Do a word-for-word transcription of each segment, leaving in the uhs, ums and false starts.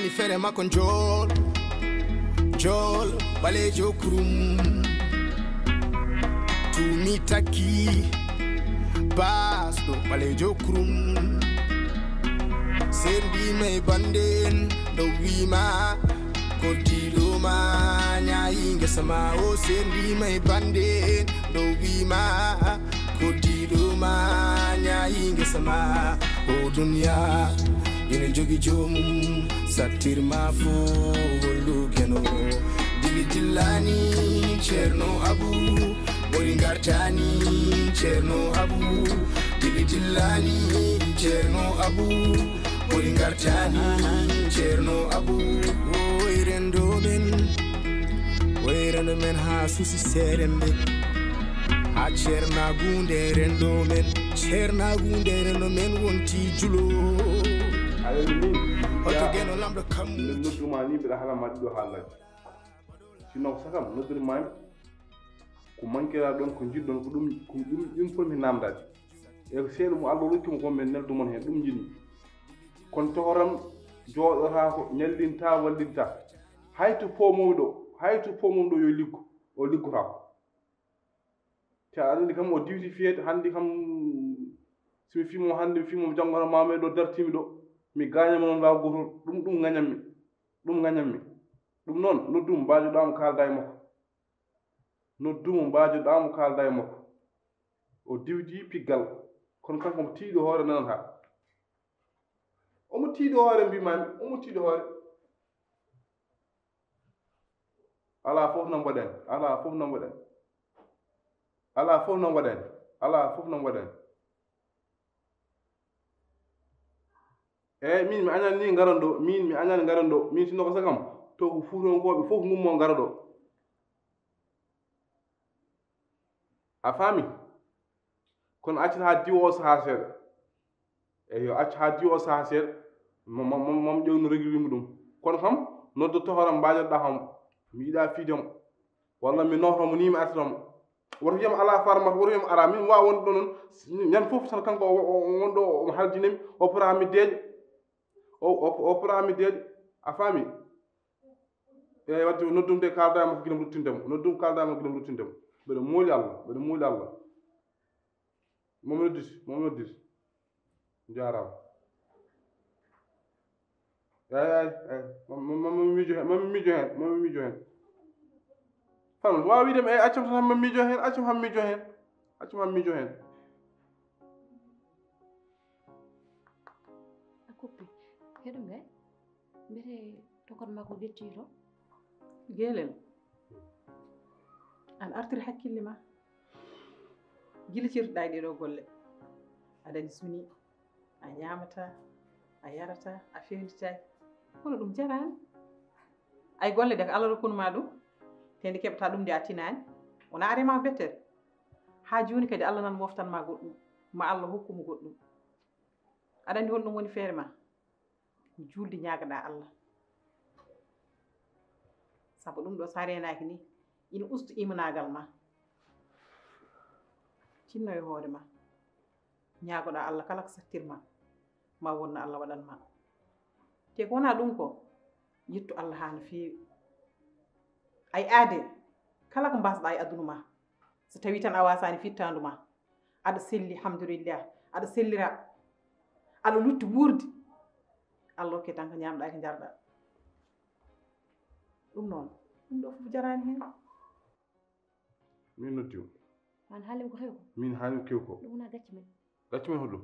Ni fere makko njool, njool, ɓaleejo kurum. Tumi takki, baasɗo, ɓaleejo kurum. Sendima e banden, ɗo wima, koddiɗo ma, ñaayi ngesa ma. O sendima e banden, ɗo wima, koddiɗo ma, ñaayi ngesa ma. O duniya, ina jogi joomum, sattir ma fo hollu geno. Dili dillani, Ceerno Abu, ɓori ngartani, Ceerno Abu. Dili dillani, Ceerno Abu, ɓori ngartani, Ceerno Abu. Oy rendo men, oy rendo men ha susi serembe. Ha ceernagunde rendo men, ceernagunde rendo men wonti julo. Aɗa anndi min, hoto ya, geno lamɗo kam. Min nodduma ni mbiɗa haala ma ɗiɗo haalaaji. Sinno ko sakam noddirmaami, ko mankira ɗon, ko njiɗɗon, ko ɗum, ko ɗum, ɗum fof mi namdaade. E ko seeɗa mo Allah rokki mo ko min neldu mon heen, ɗum njiɗmi. Kono tokoram jooɗotaako, ñallinta, wallinta. Hay to pomoomi ɗo, hay to pomoomi ɗo yo liggo, o liggotaako. Te aɗa anndi kam o diwti fiyeede, hannde kam si mi fii mo hannde, mi fii mo janngo, hono maa mi ɗo dartiimi ɗo, mi gaaña mo noon laawol gootol, ɗum, ɗum ngañammi, ɗum ngañammi. Ɗum noon, noddum mbaajoɗaa mo kaalda e makko. Noddum mbaajoɗaa mo kaalda e makko. O diwdi piggal, kono kanko mo tiiɗo hoore nanata. Omo tiiɗo hoore mbimaami, omo tiiɗo hoore. Alaa fof no mbaɗen, alaa fof no mbaɗen. Alaa fof no mbaɗen, alaa fof no mbaɗen. Eeyi, min mi añan ni ngaran ɗo, min mi añan ngaran ɗo, min sinno ko sakam, to ko fuutankooɓe fof ngummo ngara ɗo. A faami? Kono accata haa diwa o sahaa seeɗa. Eeyo, acca haa diwa o sahaa seeɗa. Mo, mo, mo, mo ƴewno régler mo ɗum. Kono kam, noddo tohoram mbaajoɗaa kam. Mi yiɗaa fiide mo. Walla mi nofra mo ni mi artira mo. Woto wiyam alaa farmata, woto wiyam araa. Min waawa wonde ɗo noon. Ñande fof tan kanko o, o, o wonɗo omo haljinami. O pora mi deeƴa. O, o, o pora mi deeƴa. A faami? Eeyi, wadde o noddum de kaalda e makko gila mi ruttinde mo. Noddum kaalda e makko gila mi ruttinde mo. Mbeɗa mooli Allah, mbeɗa mooli Allah. Momi nodditi, momi nodditi. Jaaraama. Eeyi, eeyi, eeyi. Momi, momi, momi miijo heen, momi miijo heen, momi miijo heen. Fano, waawi wiide mi, eeyi, accam tan, momi miijo heen, accam, momi miijo heen. Accam, momi miijo heen. A kuppi. Heɗu nge? Mbete tokon makko getti to? Geelel, an artir hakkille ma. Gila cirɗaa e ɗee ɗoo golle, aɗa anndi suni, a ñaamataa, a yarataa, a fewnditaa. Kono ɗum jaraani. Ay golle ɗe ko Allah rokkuno ma ɗum, te nde keɓataa ɗum nde a tinaani, wonaa are ma bettere. Haa jooni kadi Allah nan moftan ma goɗɗum, ma Allah hokku mo goɗɗum. Aɗa anndi honɗum woni feere ma? Ko juulde ñaagaɗaa Allah. Sabu ɗum ɗo so a reenaaki ni, ina usta imanaagal ma. Tinno e hoore ma. Ñaagoɗaa Allah kala ko sattir ma, ma won no Allah waɗan ma. Te ko wonaa ɗum ko, yettu Allah haa no feewi. Ay aade, kala ko mbaasɗaa e aduna ma, so tawii tan a waasaani fittaandu ma, aɗa selli, alhamdulillah, aɗa sellira, aɗa lutti wuurde, Allah hokke tan ko ñaamɗaa, ko njarɗaa. Ɗum noon, ɗum ɗo fof jaraani heen. Min noddi o. An haalima ko heewi ko? Min haalima ko heewi ko. Ɗum wonaa gacce men. Gacce men hoɗum?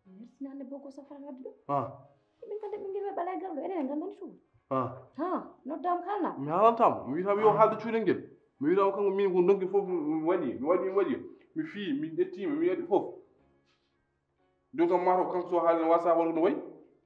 Merci nande bogo safran wadde ɗum. Ah. Min kande ɓinngel men ɓalay garɗo, enen en nganndani cuuɗi. Ah. Ha, noddaama kaalnaa. Mi haalanta mo. Mi wiyata mo yo haalde cuuɗel ngel. Mi wiyata mo kanko min ko ndonki fof mi waɗi, mi waɗi, mi waɗi. Mi fii, mi ƴettiima, mi waɗi fof. Jooni kam maa taw kanko so haali ne waasa waɗude no wayi.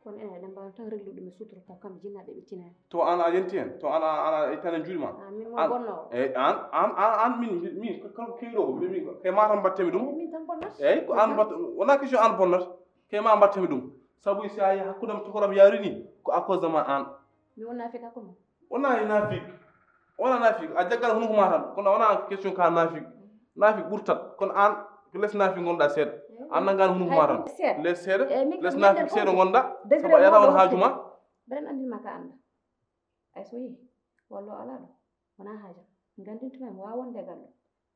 Kono enen eɗen mbaawi tan reglude ɗum e sutura, kono kamɓe jinnaaɓe ɓe tinaani. To an a yanti heen, to an a, an a ittaani juuɗe ma. Ah, min mo bonnoowo. Eeyi, an, an, an, an min, min, min, ko, ko kewi ɗo, min, min, ko e maa tan mbaɗtee mi ɗum. Eeyi, min tan bonnata. Eeyi, ko an mbaɗta, wonaa question an bonnata, ko e maa mbaɗtee mi ɗum. Sabu si a yii hakkunde am tokoram yaari ni, ko à cause de ma an. Mi wonaa fekka ko ɗum. Wonaa e naafik. Wonaa naafik. A jaggal hunuko ma tan. Kono wonaa question ka naafik. Naafik ɓurtat. Kono an, ko les naafik ngonɗaa seeɗa. An nanngaani hunuko ma tan. Les seeɗa. Les naafik seeɗa ngonɗaa. Sabu a yiyata on haaju ma. Mbeɗen anndin ma ka annda. Ay so yehi, wallo alaa ɗo, wonaa haajam. Nganndintu men, mi waawaa wonde e galle.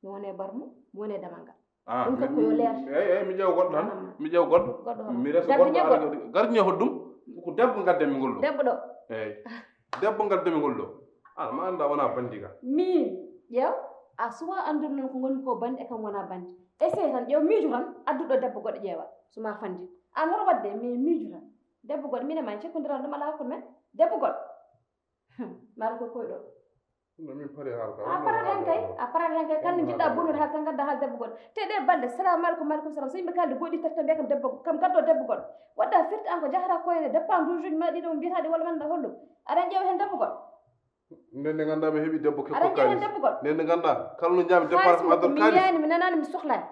Mi woni e barmo, mi woni e damal ngal. Ah, ɗum mi, kam ko yo leer. Eyi, eyi, mi ƴeewa goɗɗo tan. Mi ƴeewa goɗɗo. Goɗɗo hono? Mi resa goɗɗo. Gardien goɗɗo. Gardien hoɗɗum? Ko debbo ngaddanmi ngol ɗo. Debbo ɗo? Eyi. Debbo ngaddanmi ngol ɗo. An, ma annda wonaa banndi ka. Min, ƴeew, a suwaa anndude noon ko ngonmi ko banndi e kam wonaa banndi. Essaye tan, ƴeew, miijo tan, addu ɗo debbo goɗɗo ƴeewa, so ma fanndi. An hoto waɗde, mi miijo tan. Debbo goɗɗo, min e ma en cekkondiral ɗum alaa hakkunde men. Debbo goɗɗo. Hmm, mbaɗa ko koyɗo. No min pari haala ka. A parat hen kay, a parat hen kay, kala njiɗɗa bonnude haala tan ngadda haala debbo goɗɗo. Te ɗe balɗe, salamu aleykum, maaleykum salam. So yimɓe kalde goɗɗi tati tan mbiya kam debbo, kam gaddo debbo goɗɗo. Wadda firti an ko jahata ko ene dépend douze uji ma ɗiɗo mo mbiyata ɗi walla wonda holɗum. Aɗa ƴeewa hen debbo goɗɗo. Nden nde ngannduɗaa mi heɓi debbo kekko kaalis. Aɗa ƴeewa hen debbo goɗɗo. Nden nde ngannduɗaa kala no njaami dépense mi addoto kaalis. Mi yiyani, mi nanani, mi sohlani.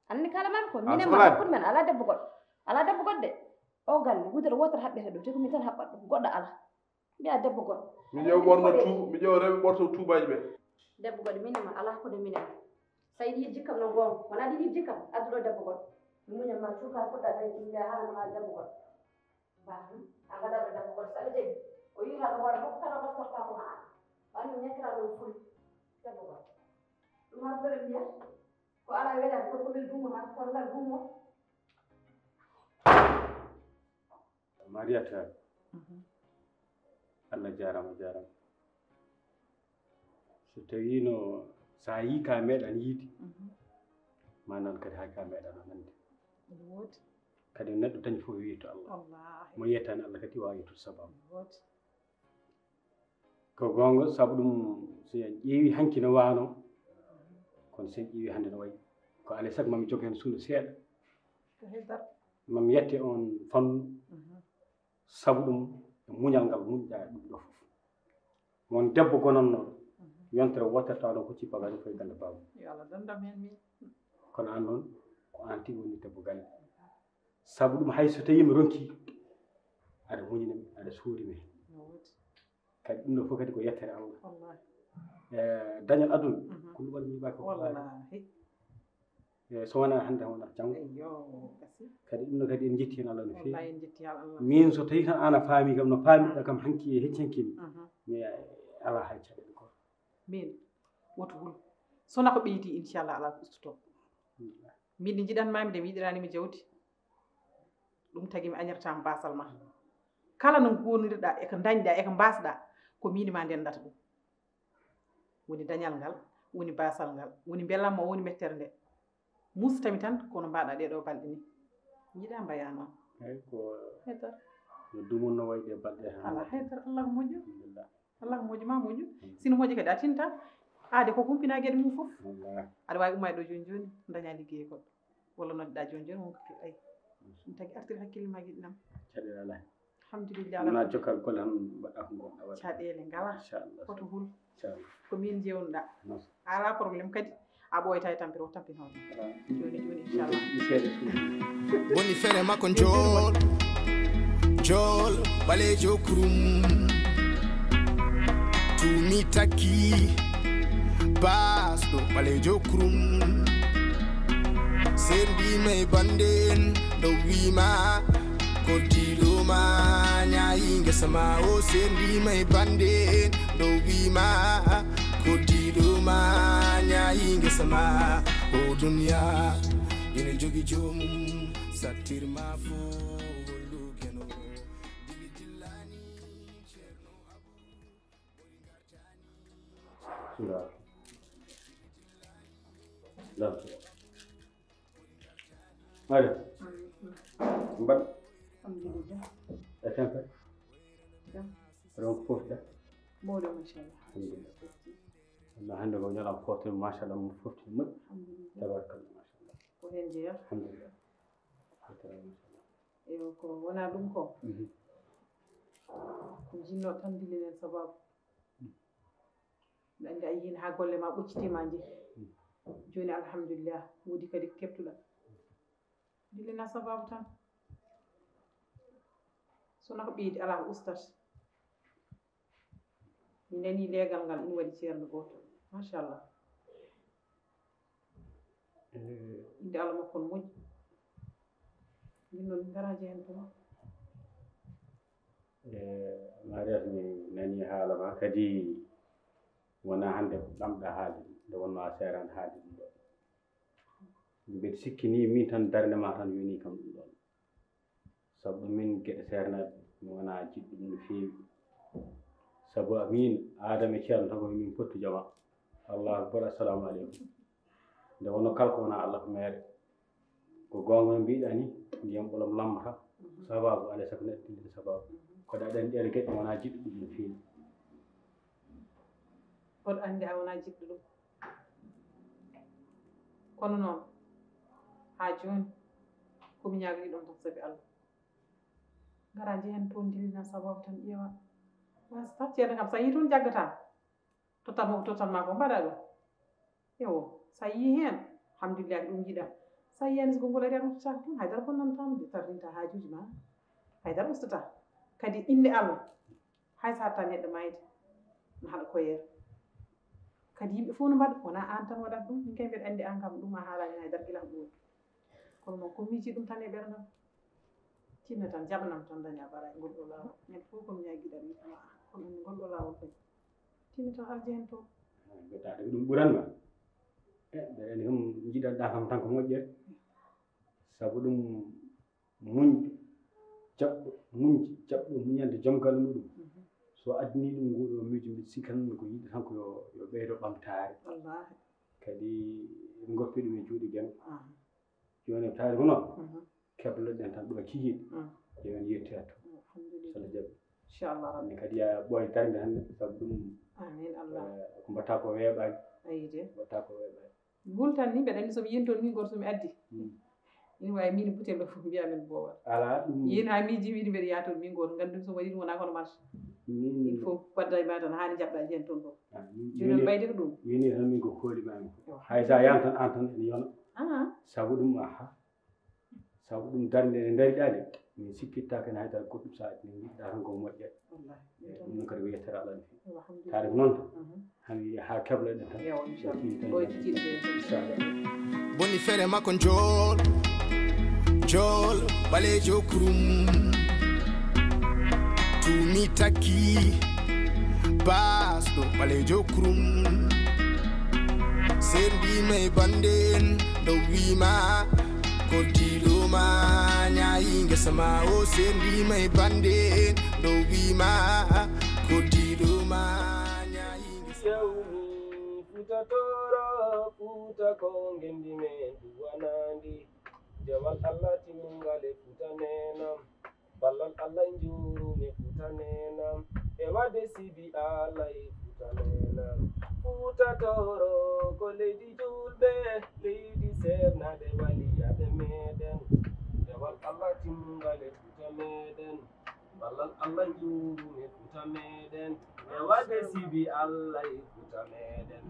Anani kala mam ko, minen ma hakkunde men, alaa debbo goɗɗo. Alaa debbo goɗɗo de. O galle, wudere wootere haɓɓete ɗo, te ko min tan haɓɓat ɗum, goɗɗo alaa. Mbiya debbo goɗɗo. Mi ƴeewa ɓorno tu-, mi ƴeewa rewɓe ɓorto tuubaaji ɓe. Debbo goɗɗo, min e ma, alaa hakkunde min e ma. So yiɗi yiɗ jikkam noon goonga, wonaa ɗiɗi yiɗ jikkam, addu ɗo debbo goɗɗo. Mi muñan ma cuuka fuɗɗa dañde, ɗum mbiya haala ma debbo goɗɗo. Ba, hmm? A ngaɗa ɗo debbo goɗɗo, so aɗa jaggi, o yiita ɗo hoore makko, kala ɗoftorta ko ma an. Ɓaade o ñakkira ɗum ful, debbo goɗɗo. Ɗum har mbeɗa mbiya, ko alaa weɗaani, kono ko min duumo ma, kono ngal duumo. Mariata, mhm, Allah jaaraama, jaaraama. So tawiino so a yii ka meeɗan yiide, mhm, ma nan kadi hay ka meeɗan nande. Ene woodi. Kadi neɗɗo dañi fof wiyetto Allah. Wallaahi. Mo yettaani Allah kadi waawa yettude sababu. Ene woodi. Ko goonga, sabu ɗum, so en ƴeewi hanki no waano, kono so en ƴeewi hannde no wayi, ko alaa e sago mami jog heen suudu seeɗa. Ko heddata. Mami yette on fannu, mhm, sabu ɗum e muñal ngal muñɗa ɗum ɗo fof. Won debbo gonanno, mhm, yontere wootere tawa ɗon ko cippa gani koye galle baaba. Yo Allah dandam heen min. Kono aan noon, ko aan tigi woni debbo galle. Sabu ɗum, hay so tawii mi ronki, aɗa muñina mi, aɗa suuri mi. No woodi. Kadi ɗum ɗo fof kadi ko yettere Allah. Wallaahi. E dañal aduna, mhm, ko luɓal ñiiɓaaki ko. Wallaahi. E so wonaa hannde, wonaa janngo. Eyyo, gasi. Kadi ɗum ɗo kadi en njetti heen Allah no feewi. Wallaahi en njetti heen Allah. Min so tawii tan aan a faami kam no paamiɗa kam hanki e hecci hanki ni. Mhm. Mi alaa hay caɗeele ko. Min, woto hul. So na ko ɓeydi, inchallah, alaa ko ustotoo. Alhamdulillah. Min nde njiɗan-maa-mi nde, mi yiɗiraani-mi jawdi. Ɗum tagi mi añirta baasal ma. Kala no nguurnir-ɗaa, e ko ndañ-ɗaa, e ko mbaas-ɗaa, ko miin e maa ndenndata ɗum. Woni dañal ngal, woni baasal ngal, woni mbelamma o, woni mettere nde. Musta mi tan, kono mbaɗa ɗee ɗoo balɗe ni. Njiɗaa mbayaa noon. Eey, ko heddor. No dumunno wayi ɗee balɗe hannde. Alaa heddor, Allah ko moƴƴo. Alhamdulillah. Allah ko moƴƴo ma moƴƴo. Mm. Sino moƴƴi kadi a tinta. Aade ko humpinaa geɗe mum fof. Wallaahi. Aɗa waawi ummaade ɗo jooni jooni, dañaa liggey goɗɗo. Walla noddeɗaa jooni jooni, won ko fi-, ay. Mm. Ɗum tagi artir hakkille ma giɗɗam. Caɗeele alaa. Alhamdulillah. Wona jokkal golle tan mbaɗɗa ko ngoɗɗa waɗa. Caɗeele ngalaa. Inchallah. Hoto hul. Inchallah. Ko min jeewnuɗaa. Non. A alaa problème kadi. A ɓooyata e tampere, o tampin hoore. Jooni, jooni, inchallah. Woni feere makko njool, njool, ɓaleejo kurum. Tuumi takki, baasɗo, ɓaleejo kurum. Serndiima e bannde en, ɗo wiima, koddiiɗo ma, ñaayi ngesa ma, o serndiima e bannde en, ɗo wiima, koddiiɗo ma, ñaayi ngesa ma, o duniya, ina jogi joomum, sattir ma fof, hollu keno, dili dillani, Ceerno Abu. Bismillah. Dam. Mari. Mbaɗ. Alhamdulillah. E tempe. Jam. Ronko fof da. Mawɗo, machallah. Alhamdulillah. Amma hannde ko ñalawma footere, machallah, mo fofte moƴƴi. Alhamdulillah. Tabarakallah, machallah. Ko heen jeyaa? Alhamdulillah. Machallah. Eyo, ko wonaa ɗum ko. Mhm. Ko jinnoo tan dillinen sababu. Mbiɗa anndi a yihiino haa golle ma ɓoccitiima njehi. Jooni alhamdulillah, woodi kadi ko keɓtuɗaa. Dillina sababu tan. So wonaa ko ɓeydi alaa ko ustata. Mi nanii leegal ngal ina waɗi ceernde gooto. Machallah. Eh. Innde Allah makko no moƴƴi. Min noon min ngaraji heen tuma. E, Marias, mi nani haala ma, kadi wona hannde ɓamɗa haalde ɗum, nde wonno a seerani haalde ɗum ɗo. Mbeɗa sikki ni min tan darnde ma tan yoni kam ɗum ɗon. Sabu ɗum min geɗe seernaaɓe, mi wona jiɗɗo ɗum no feewi. Sabu min Aadama e Ceerno tan ko min pottu jama. Allahu akbar, assalamu aleykum. Nde wonno kala ko wona Allah ko meere. Ko goonga no mbiɗa ni, ndiyam ɓolom lammata. Sababu, alay sago neɗɗo tindina sababu. Kono aɗa anndi ɗeɗo geɗe wona jiɗɗo ɗum no feewi. Kono anndi a wona jiɗɗo ɗum. Kono noon, haa jooni, ko mi ñaagoyi ɗon tan sabi Allah. Ngara njehen toon, ndillina sababu tan ƴeewa. Wasta, ceerno kam, so a yii toon jaggata. Tottat mo, tottat ma ko mbaɗa ɗum. Ewo, so a yii heen, alhamdulillahi, ɗum yiɗa. So a yiyaani, so konngol ari, a ruttataako toon, haydara bonnantaa ma, de tarrinta haajuuji ma. Haydara ustataa. Kadi innde Allah, hay so haɗtaa neɗɗo maayde, no haɗa koyeer. Kadi yimɓe fof no mbaɗa, wonaa aan tan waɗata ɗum. Min kay mbeɗa anndi aan kam, ɗum a haalaani haydara gila ko ɗum. Kono noon, ko miiji ɗum tan e ɓerndam. Tinna tan, jaɓanam tan, daña bara e ngol ɗo laawol. Ñande fof ko mi ñaagiɗa mi tama, kono ngol ɗo laawol kay. Tinna tan, arja heen toon. Mbeɗa ɗum ɓuran ma. E, mbeɗa anndi kam, njiɗanɗaa kam tan ko moƴƴere. Sabu ɗum, muñɗo, jaɓɗo, muñde, jaɓɗo, muñande, joom galle muɗum. Mhm. So addini ɗum nguu ɗoo miijo, mbiɗa sikki tan ko yiɗi tan ko yo, yo ɓeydo ɓamtaare. Wallaahi. Kadi ngoppi ɗum e juuɗe geno. Aha. Jooni taari ko noon, mhm, kebloɗen tan ɗo kihiiɗe. Mm. Yo en yettoyat toon. Alhamdulillah. So Allah jaɓi. Inchallah Rabbi. Min kadi yaa ɓooy darnde hannde, sabu ɗum, amin Allah, eh, ko mbaɗta ko weeɓaani. Ayi de. Ko mbaɗta ko weeɓaani. Ngol tan ni, mbeɗa anndi so mi yii toon min gooto so mi addi. Mm. Ina waawi min butel ɗo fof mbiya min boowal. Alaa ɗum. Yii haa miiji wiide mbeɗa yaha toon min gooto, nganndu so waɗi ɗum wonaa kono marche. Min il faut wadda e ma tan haa nde jaɓɗa heen toon fof. Ah, min jooni noon mbaydi ko ɗum. Wini tan min ko kooli ma min. Yo. Hay so a yahan tan aan tan ene yona. Ah. Sabu ɗum, aha. Sabu ɗum darnde nde ndariɗaa nde, min sikkittaake heen hay dara goɗɗum so a min njiɗɗaa tan ko moƴƴere. Wallaahi. Eyi, ɗum noon kadi ko yettere Allah no feewi. Alhamdulillah. Taade ko noon tan. Mhm. Hani haa kebloɗen tan. Yo, inchallah. Ɗo e kikiiɗe ɗe. Inchallah. Boni feere makko njool, njool, ɓaleejo kurum. Tumi takki, baasɗo ɓaleejo kurum. Sendiima e bande en, ɗo wiima, koddiiɗo ma ñaayi ngesa ma o. Sendiima e bande en, ɗo wiima, koddiiɗo ma ñaayi ngesa ma. Yawmi Fuuta Tooro, Fuuta ko ngenndi men duwanaandi. Jawal Allah timmungal e Fuuta neenam. Ballal Allah njuurumi Fuuta neenam. E waɗde sibi Allah e Fuuta neenam. Fuuta Tooro ko leydi juulɓe, leydi seernaaɓe waliyaaɓe meeɗen. Jawal Allah timmungal e Fuuta meeɗen. Ballal Allah njuurumi Fuuta meeɗen. E waɗde sibi Allah e Fuuta meeɗen.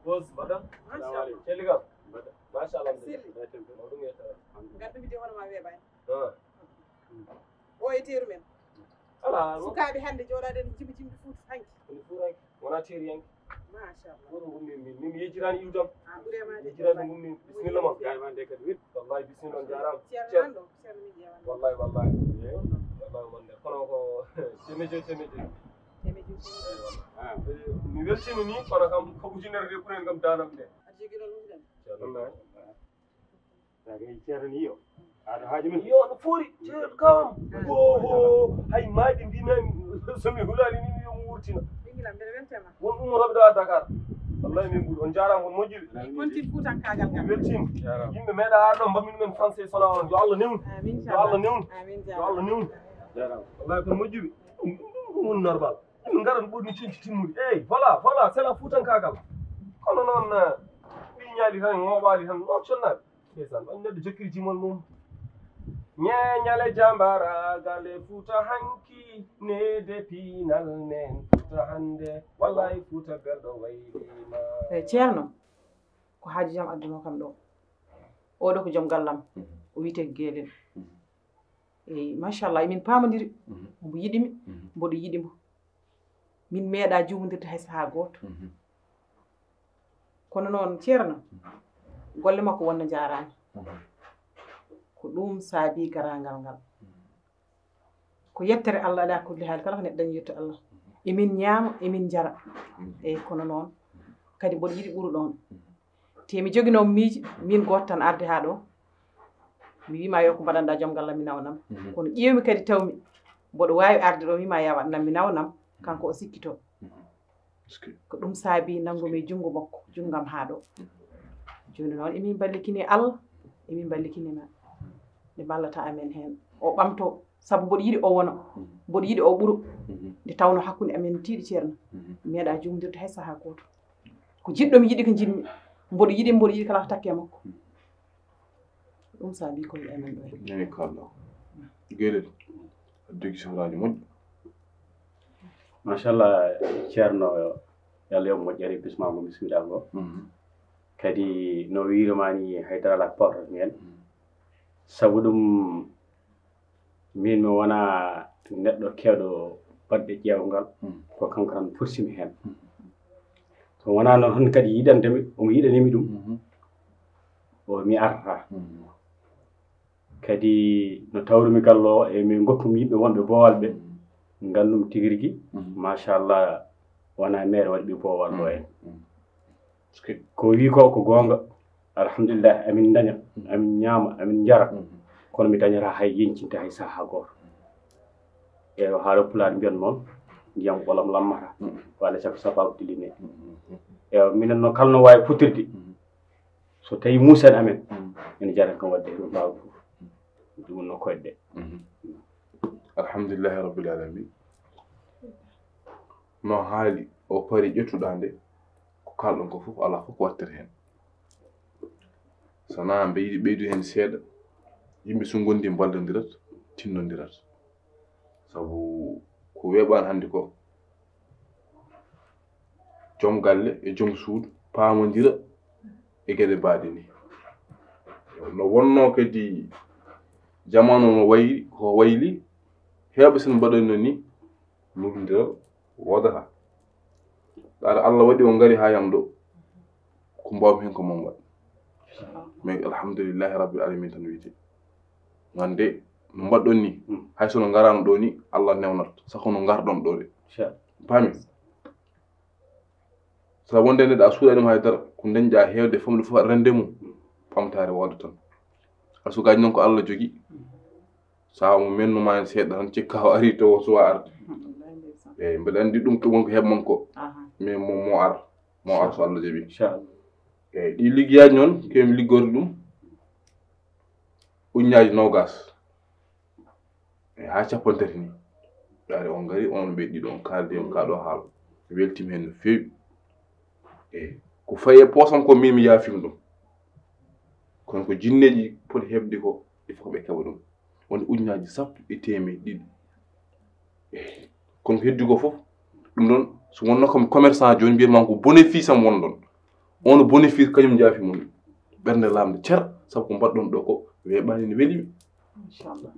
Boss, mbaɗa? Machallah. Celli kam? Mbaɗa. Machallah. Selli. Mawɗum yettere. Ngaddu mi de hono ma weeɓaani. Ah. O e teeru men. Alaa, no? Sukaaɓe hannde jooɗaade no jimbi jimbi Fuuta hanki. Woni Fuuta hanki. Wona teeriyanke. Machallah. Ɗum ɗum min, min, min mi yejjitaani iwdam. Ah, ɓure ma de. Yejjitaani ɗum min. Bismillah ma. Gay ma de kadi wit. Wallahi, bismillah, on jaaraama. Ceerno nan ɗo, ceerno min ƴeewan. Wallahi, wallahi. Eyi. Wallahi, wonde. Kono ko temejo, temejo. Temejo, temejo. Eyi, wallahi. Ah. Eh, mi weltiima ni, kono kam ko ujunere de ɓuren kam daanam de. Aɗa jogii ɗon ujunere? Ceerno. Wallahi. Ceerno ni yo. Aɗa haaji min? Yo, no fuuri, ceerno kam. Oho, hay maayde mbiimi, so mi hulaali ni, mi yo mi wurtina. Ɓinngel am, mbeɗa weltema. Won ummotooɓe ɗo ha Dakar. Wallahi min ɓuri. On jaaraama, on moƴƴude. Kontin fuutankaagal ngal. Mi weltiima. Jaaraama. Yimɓe meeɗa arno mbammin men français sona on. Yo Allah newnu. Amin, yo Allah newnu. Amin, yo Allah newnu. Jaaraama. Wallahi kon moƴƴuɓe. Ɗum, ɗum, ɗum, ɗum woni normal. Min ngaran ɓurni cinci timmude. Eyi, voilà, voilà, c'est la fuutankaagal. Kono noon, eh, ɓii ñaali tan, ŋooɓaali tan, noon connaaɓe. Ndeysaan, on neɗɗo jokkiri jimol mum. Ñeeñal e jambaraagal e Fuuta hanki, neede piinal neen Fuuta hannde. Wallaay Fuuta belɗo wayliima. Eh, Ceerno, ko haaju jam adduno kam ɗo. Oɗo ko joom gallam. Mhm. O wiyetee ko Geelel. Mhm. Eyi, machallah, emin paamondiri. Mhm. Mbo yiɗi mi, mhm, mboɗo yiɗi mo. Min meeɗa juumondirde hay sahaa gooto. Mhm. Kono noon, Ceerno, mhm, golle makko wonno njaaraani. Mhm. Ko ɗum saabii garaangal ngal. Mhm. Ko yettere Allah, ala kulli haali, kala ko neɗɗo dañi yetto Allah. Emin ñaama, emin njara. Eyyi, kono noon kadi mboɗo yiɗi ɓuru ɗoon. Te mi joginoo miiji, min gooto tan arde haa ɗo. Mi wiima yo ko mbaɗanɗa joom ngal mi nawnam. Kono ƴeewmi kadi tawmi mboɗo waawi arde ɗo, wiima ya waɗanam mi nawnam, kanko o sikkito. Ko ɗum saabi nanngumi junngo makko, junngam haa ɗo. Jooni noon emin mballikini Allah, emin mballikini ma. Nde mballata amen heen. O ɓamto, sabu mboɗo yiɗi o wono, mboɗo yiɗi o ɓuro. Nde tawno hakkunde amen tiiɗi, Ceerno. Mi meeɗa juumdirde hay sahaa gooto. Ko jiɗɗo mi yiɗi ko njiɗmi. Mboɗo yiɗi, mboɗo yiɗi kala ko takke makko. Ɗum saabi ko mi amen ɗo. Nani kalɗo. Geɗel. Adduki sohlaaji moƴƴi. Machallah, Ceerno, yo Allah yoɓ moƴƴere, bisma mo bismiɗaa ngo. Kadi no wiirma ni, haydara alaa ko pawtoto heen. Sabu ɗum, min mi wonaa neɗɗo keewɗo baɗde ƴeewngal, ko kanko tan forcimi heen. So wonaa noon, hon kadi yiɗande mi, omo yiɗanimi ɗum, o mi artata. Kadi no tawrumi gallo o, e min goppum yimɓe wonɓe boowal ɓe, ngandum tigi rigi, machallah, wonaa mere waɗi ɓe boowal ɗo en. Ko wi ko, ko goonga. Alhamdulillah, amin daña, amin ñaama, amin njara. Kono mi dañata hay yeñcinte hay sahaa gooto. Eyo, haala Pulaar mbiyan noon, ndiyam ɓolam lammata. Ko Alla sago sababu dilline. Eyo, minen noon kala no waawi fottirde. So tawi muusen amen, ene jara kam wadde heen mbaawa fof. Ɗum no koyɗe. Alhamdulillahi rabbil alamin. No haali o pari ƴettuɗaa nde, ko kaalɗon ko fof, alaa fof ko waɗtata heen. So wonaa mbe yiɗi ɓeydu heen seeɗa, yimɓe so ngondi mballondirat, tinnondirat. Sabu ko weeɓaani hannde ko, joom galle e joom suudu paamondira e geɗe baaɗe ni. No wonnoo kadi, jamaanu no wayli, ko wayli, heewɓe so mbaɗanno ni, luulndiral woodata. Ɗaɗa Allah waɗi on ngari haa yam ɗo, ko mbaawmi heen ko mon waɗ. Mais alhamdulillahi rabbil alamin tan wiyete. Wande no mbaɗɗon ni, hay so no ngaraano ɗo ni, Allah newnat, sako no ngarɗon ɗo de. Paami? Sa wonde neɗɗo a suuɗaani mo hay dara, ko ndeñƴa heewde fof, ɗum fof aɗa renndi mum, ɓamtaare wooda tan. A sukaaji noon ko Allah jogi. Sa mo mennu ma en seeɗa tan, cikka o ari to o suwa arde. Eyyi, mbeɗa anndi ɗum ko wonko heɓ mon ko. Mais mo, mo ar, mo ar so Allah jaɓi. Inchallah. Eyyi, ɗi liggeyaaji noon, kemi liggorde ɗum, ujunnaaji noogaas. Eyyi, haa cappanɗe tati ni. Ɗaade on ngari, on ɓe ɗiɗo, on kaaldi, on kaa ɗo haala. Mi weltima heen no feewi. Eyyi, ko fayi e poosam ko min mi yaafima ɗum. Kono ko jinneeji poti heɓde ko, il faut ko ɓe keɓa ɗum. Wonde ujunnaaji sappo e teemeɗe ɗiɗi. Eyyi, kono ko heddi ko fof, ɗum ɗon, so wonno ko mi commerçant jooni, mbiyat ma ko bénéfice am won ɗon. On bénéfice kañum jaafi mon. Ɓernde laamnde cer, sabu ko mbaɗɗon ɗo ko weeɓaani, ne weli mi. Inchallah.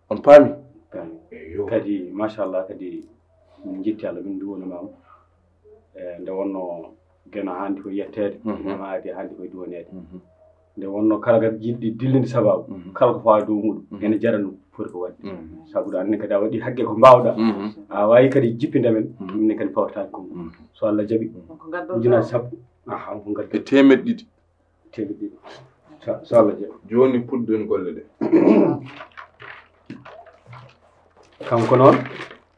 On paami? Paami. Eyyo. Kadi, machallah, kadi min njetti Allah, min nduwanima mo. E, nde wonno geno haandi ko yetteede, mhm, geno aadi haandi ko duwaneede. Mhm. Nde wonno kala kadi jiɗɗi dillinde sababu, mhm, kala ko fawa dow muɗum, mhm, ene jara ɗum foti ko waɗde. Mhm. Sabu ɗo anne kadi a waɗi haqqe ko mbawɗa. Mhm. A wawi kadi jippinde men, mhm, min kadi pawtataake ko. Mhm. So Allah jaɓi, mhm, ujunaaji sappo. Aha, on ko ngaddu. E teemeɗɗe ɗiɗi. Teemeɗɗe ɗiɗi. Sa-, so Allah jaɓi. Jooni puɗɗen golle ɗe. Kanko noon,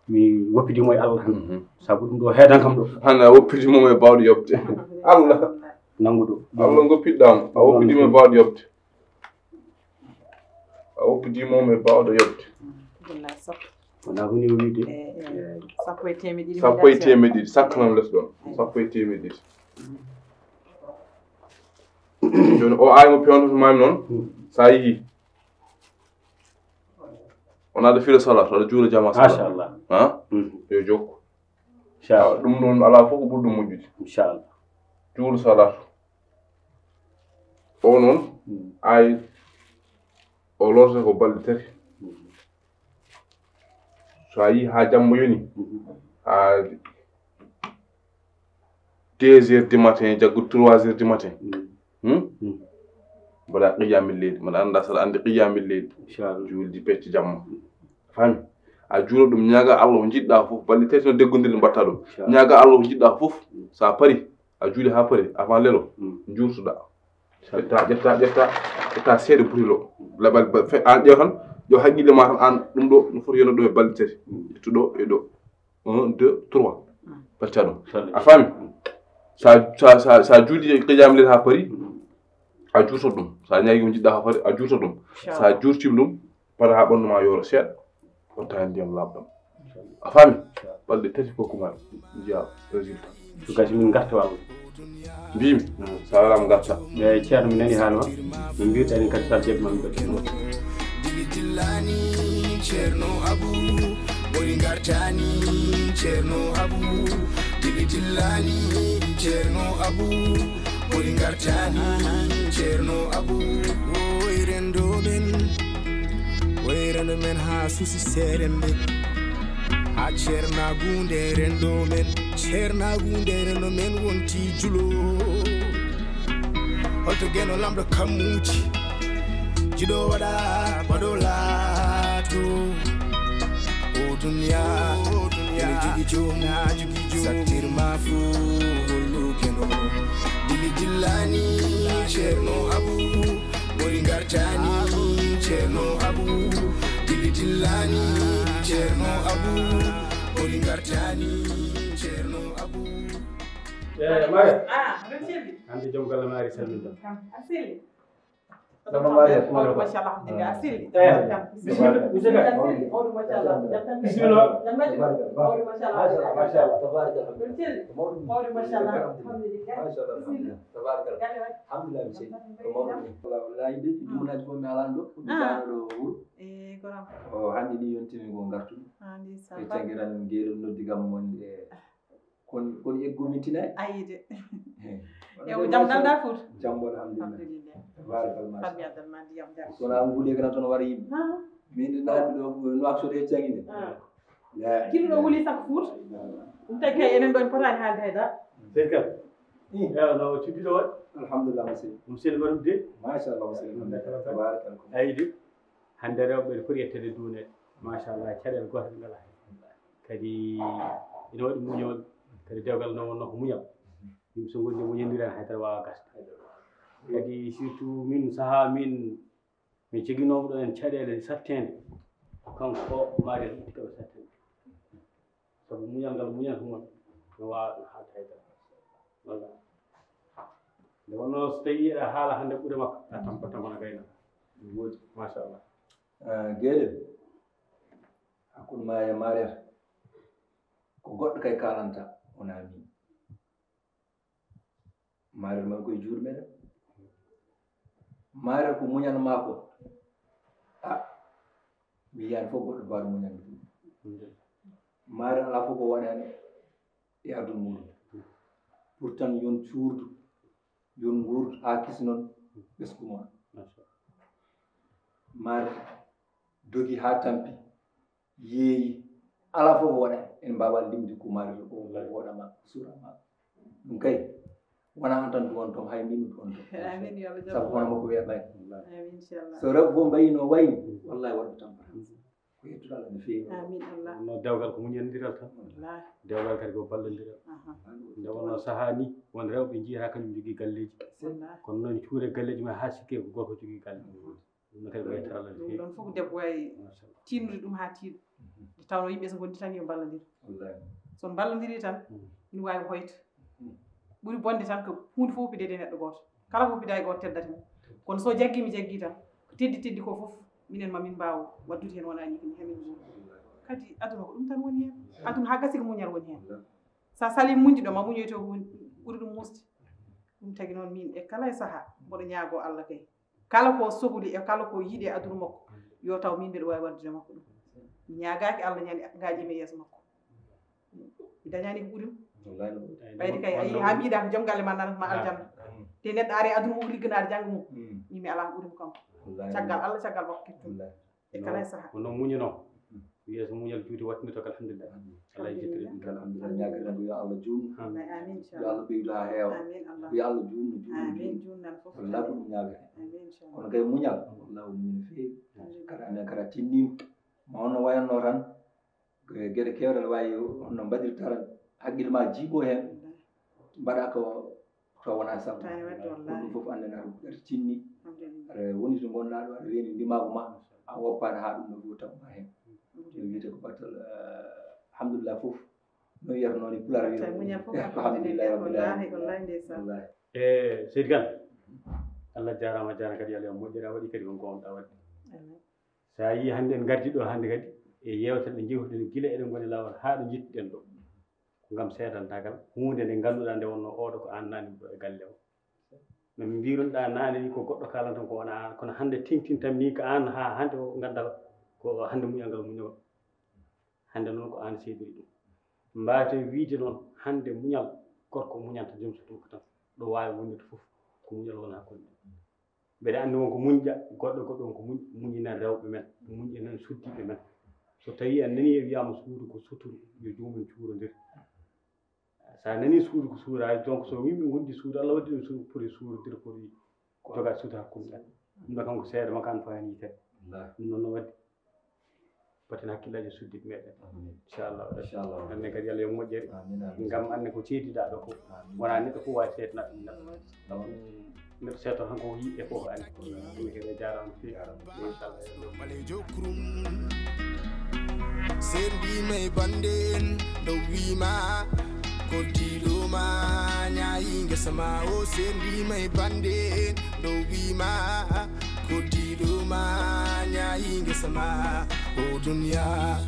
mi woppidii mo e Allah tan. Mhm. Sabu ɗum ɗo heedan kam ɗo. Hannde a woppidii mo e baawɗo yoɓde. Allah. Nanngu ɗo. Allah ngoppiɗɗaa mo. A woppidii mo e baawɗo yoɓde. A woppidii mo e baawɗo yoɓde. Wallaay, sappo. Wonaa ko ni o wiide. Eh, eh. Sappo e teemeɗɗe ɗiɗi. Sappo e teemeɗɗe ɗiɗi. Sakkanam les ɗoon. Eh. Sappo e teemeɗɗe ɗiɗi. Jooni o aay mo peewnata maami noon. Hmm. So a yii. On aɗa fira salaat, aɗa juula jamaa salaat. Machallah. Ha? Mhm. Yo jokku. Inchallah. Ɗum ɗoon alaa fof ko ɓuri ɗum moƴƴude. Inchallah. Juul salaat. O noon, mhm, ay, o lorte ko balɗe tati. Mhm. So a yii haa jamma yoni, mhm, haa deux heures du matin, jaggu trois heures du matin. Mm. Hmm? Mm. Mbaɗa qiyamil leyli, mbaɗa annda saɗa anndi qiyamil leyli. Inchallah. Juulde pecce jamma. Fami? A juulo ɗum, ñaaga Allah ko njiɗɗa fof. Balɗe tati no deggondirɗe mbatta ɗum. Ñaaga Allah ko njiɗɗa fof. Sa pari, a juuli ha pari, avant lelo, njuurtuɗa. Ƴetta, ƴetta, ƴetta, ƴetta seeɗa butelel o. Labal ba-, fe-, an ƴeew tan, ƴeew haqqille ma tan, an ɗum ɗo, no foti yonde ɗo e balɗe tati. Ƴettu ɗo e ɗo. Un, deux, trois. Pacca ɗum. A faami? Sa, sa, sa, sa juuli qiyam lel ha pari, a juurto ɗum. Sa ñaagi ko njiɗɗa ha pari, a juurto ɗum. Sa juurtima ɗum, pada ha ɓandu ma yooro seeɗa. Watta hen ndiyam laaɓɗam. A faami? Balɗe tati ko kuma njiya résultat. Ɗum kasi min garta wa. Mbimi, sa wala mo garta. E ceerno, mi nani haala ma. Min mbiwta en kadi sal jeɗ ma min mbaɗi. Dili dillani Ceerno Abu, mori gartani Ceerno Abu. Dili dillani Ceerno Abu, mori gartani Ceerno Abu. Woy rendo men, woy rendo men ha susi serembe. Ha ceernagunde rendo men, ceernagunde rendo men wonti julo. Holto geno lamɗo kammuji, jiɗo waɗa baɗo laato. O duniya, o duniya, ene jogi joom, na jogi joom. Sattir ma fu hollu geno. Dili dillani Ceerno Abu, mori gartani Ceerno Abu. Dili dillani Ceerno Abu, mori gartani Ceerno Abu. Eh, Mare. Ah, aɗa selli. Hande joom galle ma ari salminde. Kam, a selli. Sokhna Mare, mawɗo, machallah, alhamdulillah, a selli. Eh, kam. Bisimilla, monsieur Ka. Mawɗo, machallah. Jam tan. Bisimilla. Jam tan. Mawɗo, machallah. Machallah, tabaraka Allah. Aɗa selli. Mawɗo, machallah, alhamdulillah. Machallah, alhamdulillah. Tabaraka Allah. Galle waɗi. Alhamdulillah, mi selli. Ko mawɗo ni. Wallahi, de, jumnaaji fof mi alano ɗo. Ko mi jaano ɗo wuro. Eh, ko ram. O, hande ni yontimi ko gartuɗo. Ah, ndeysaan. E caggiral geɗel noddi kam wonde. Kon, kon eggu mi tinay? Ayi de. He. Yo ko jam dalda Fuuta? Jam, alhamdulillah. Alhamdulillah. Tabarkalla, machallah. Fadmi Abdal Madi, jam jam. Kono an guuli ekran toon wara yimɓe. Ha? Min de naaɗi ɗo, no aksude e caginde. Ah. Ya. Kilo ɗo wuli sak Fuuta. Ɗum tagi kay enen ɗo en potaani haalde hay dara. Sey kam. Ih. Ya, no cuddiɗo waɗ? Alhamdulillah, monsieur. Ɗum sel waɗum de? Machallah, monsieur. Alhamdulillah. Tabarkalla. Ayi de. Hannde rewɓe ɓe foti yetteede duuneede. Machallah, caɗeele goote ɗe ngalaa heen. Kadi ina waɗi muñooɓe, kadi dewgal noon wonnoo ko muñal. Yimɓe so ngondi muñondiran hay tan waawa gasde. Kadi surtout min sahaa min, mi joginoomo ɗo en caɗeele satteende, kanko Maria itti kaɓe satteende. Sabu muñal ngal muñal ko mon, no waawa ɗum haalde hay dara. Walla. Nde wonnoo so tawii aɗa haala hannde ɓure makko, a tampa tan wona gayna. Ɗum woodi, machallah. Ah, Geɗel, hakkunde ma e Maria, ko goɗɗo kay kaalanta, wonaa min. Maria man koye juuɗe meɗen. Maria ko muñal maa ko. Ah, mi yiyaani fof goɗɗo baaɗo muñal ɗum. Maria alaa fof ko waɗaani e aduna muɗum. Pourtant yon cuurdu, yon nguurdu haa kisi noon ɓesngu mon. Maria dogi haa tampi, yeeyi, alaa fof ko waɗa. En mbaawaa limde ko Maria ko waɗama, ko suura ma. Ɗum kay, wonaa an tan duwon toon, hay min mi duwon toon. Amin, yo Allah jaɓ. Sabu hono makko wiya ɓay. Amin, inchallah. So rewɓe fof mbayii no wayni, wallahi waɗɓe tampata. Ko yettude Allah no feewi. Amin, Allah. No dewgal ko muñondiral tan. Wallahi. Dewgal kadi ko ballondiral. Aha. Nde wonnoo sahaa ni, won rewɓe njiyata kañum jogii galleeji. Wallahi. Kono noon cuure galleeji ma haa sikke ko gorko jogii galle. Ɗum ne kadi ko yettere Allah no feewi. Ɗum ɗon fof ko debbo waawi machallah tinnude ɗum haa tiiɗa. Mhm. Nde tawnoo yimɓe so ngondi tan yo mballondir. Wallahi. So mballondirii tan, mhm, ina waawi hoyde. Mhm. Ɓuri bonde tan ko huunde fof fidede e neɗɗo gooto. Kala fof fida e gooto teddata mo. Kono so jaggii mi jaggii tan, ko teddi teddi ko fof, minen ma min mbaaw waɗdude heen wona ñiiɓe ni, hamin nguura. Wallahi. Kadi aduna ko ɗum tan woni heen. Aduna haa gasi ko muñal woni heen. Wallahi. Sa sali muñde ɗo, ma muñoyto ko woni ɓuri ɗum muusde. Ɗum tagi noon min e kala e sahaa, mboɗo ñaagoo Allah kay. Kala ko sohli e kala ko yiɗi e aduna makko, yo taw min mbiɗa waawi waɗdude makko ɗum. Mi ñaagaaki Allah ñande ngaaƴi mi e yeeso makko. Mi dañaani ko ɓuri mo. Wallahi no ɓuri. Ɓayde kay a yii haa mbiɗa ko joom galle ma nanata ma aljanna. Mm. Te neɗɗo ari aduna o ligganaade janngo mum. Mm. Min mi alaa ko ɓuri mo kanko. Wallahi. Caggal Allah, caggal makko kettuɗo. Wallahi. E kala e sahaa. Kono muñanoo. Mm. Yeeso muñal juuti wattinde to, alhamdulillah. Mm. Allah e jettiri ɗum. Alhamdulillah. Ñaagirɗen ko yo Allah juutnu. Amin. Amin, inchallah. Yo Allah ɓeydu haa heewa. Amin, Allah. Yo Allah juutnu, juutnu, amin, juutnu. Juutnan fof. Wallahi ko ɗum ñaagata. Amin, inchallah. Kono kay muñal, wallahi o muñi no feewi. Amin, inchallah. Kadi amen kadi tinnima. Ma on no wayatnoo tan, Geɗe keewɗe no waawi, hono mbaɗirta tan, haqqille ma jiiɓo heen, mbaɗa ko to wona sabu. Taani waɗde, wallaahi. Ko ɗum fof annde na ɗum ɓertinni. Alhamdulillah. Aɗa woni to ngonɗaa ɗo, aɗa reeni ndimaagu ma, a woppaani haa ɗum no fof taw ma heen. Ɗum wiyetee ko battal, eh, alhamdulillah fof. No wiyata noon e Pulaar, wiyata muñal fof ko alhamdulillahi rabbil alamin. Wallaahi, wallaahi, ndeysaan. Wallaahi. E Seydi Kan, Allah jaaraama, jaaraama kadi, Allah yo moƴƴere, a waɗi kadi ko ngoownoɗaa waɗde. Amiin. So a yii hannde en ngardi ɗo hannde kadi, e yeewtere nde njewtuɗen gila eɗen ngoni laawol haa ɗo njettuɗen ɗo. Ko ngam seedantagal huunde nde ngannduɗaa nde wonnoo oɗo ko aan naani ɗo e galle o. No mbirunoɗaa naane ni ko goɗɗo kaalanton ko wona aan, kono hannde teŋtintam ni ko aan haa hannde o nganndaa ko hannde muñal ngal muñoon. Hannde noon ko aan seediri ɗum. Mbaawte wiyde noon hannde muñal gorko muñanta joom so ɗum ko tan. Ɗo waawi wondude fof ko muñal wona hakkunde men. Mbeɗa anndi won ko muñƴa, goɗɗo goɗɗo won ko muñ, muñinen rewɓe men, muñinen suddiiɓe men. So tawii en nanii e wiyaama suudu ko suturu, yo joomum cuurondir. So a nanii suudu ko suuraade, donc so yimɓe ngondi suudu, Allah waddi ɗum suudu, poti suurondir, poti jogaade suudu hakkunde men. Ɗum ɗo kam ko seede makko an fayani yitere. Wallaahi. Ɗum noon no waɗi. Batten hakkillaaji suddiiɓe meɗen. Amiin. Inchallah. Inchallah. Anne kadi Allah yo moƴƴere. Amiin, amiin. Ngam anne ko ceediɗaa ɗo ko. Amiin. Wona neɗɗo fof waawi seedanaade ɗum neɗɗo. Amiin. Neɗɗo seeto tan ko yiɗde fof anne. Ɗum kadi a jaaraama no feewi. Jaaraama. Inchallah. Malejo krum. Sendi mai bande en do wima. Ko diɗo ma ñaayi ngesa ma o sendi mai bande en do wima. Ko diɗo ma ñaayi ngesa ma. O duniya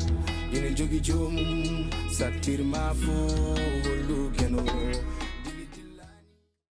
ina jogi joomum sattir ma fo hollu keno.